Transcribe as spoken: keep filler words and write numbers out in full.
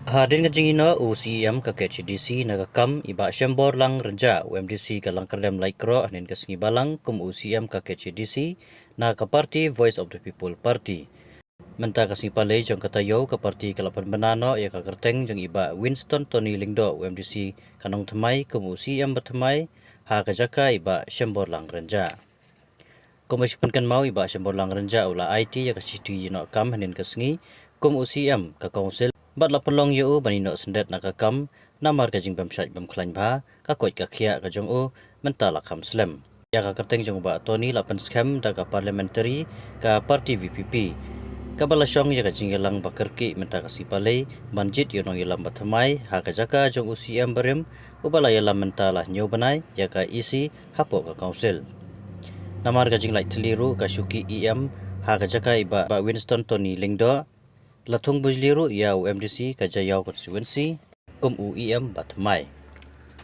Hadien ka jingïehnoh u C E M ka K H A D C na ka kam, i Bah Shemborlang Rynjah, u M D C ka Langkyrdem Laitkroh, hynnin ka sngi Balang kum u C E M ka K H A D C na ka party Voice of the People Party. Mynta ka sngi Palei jong ka taïew, ka party ka la pynbna noh ïa ka kyrteng jong i Bah Winston Tony Lyngdoh, u M D C ka Nongthymmai, kum u C E M ba thymmai ha ka jaka i Bah Shemborlang Rynjah. Kum ba shu pynkynmaw, i Bah Shemborlang Rynjah u la aiti ïa ka shithi ïehnoh kam hynnin ka sngi kum u C E M ka Council, bad la pynlong ïa u ban ïehnoh syndet na ka kam, namar ka jingbym shait bym khlaiñ bha, ka koit ka khiah ka jong u mynta la kham slem. Ïa ka kyrteng jong u Bah Tony la pynskhem da ka parliamentary ka party V P P, kaba la shong ïa ka jingïalang ba kyrkieh mynta ka sngi Palei ban jied ïa u nongïalam ba thymmai ha ka jaka jong u C E M barim, uba la ïalam mynta la hynñiew bnai ïa ka E C hapoh ka Council. Namar ka jinglait thylli ruh, ka shuki E M ha ka jaka i Bah, Bah Winston Tony Lyngdoh, la thung bujli ruh ïa u M D C ka Jaïaw constituency kum u E M ba thymmai.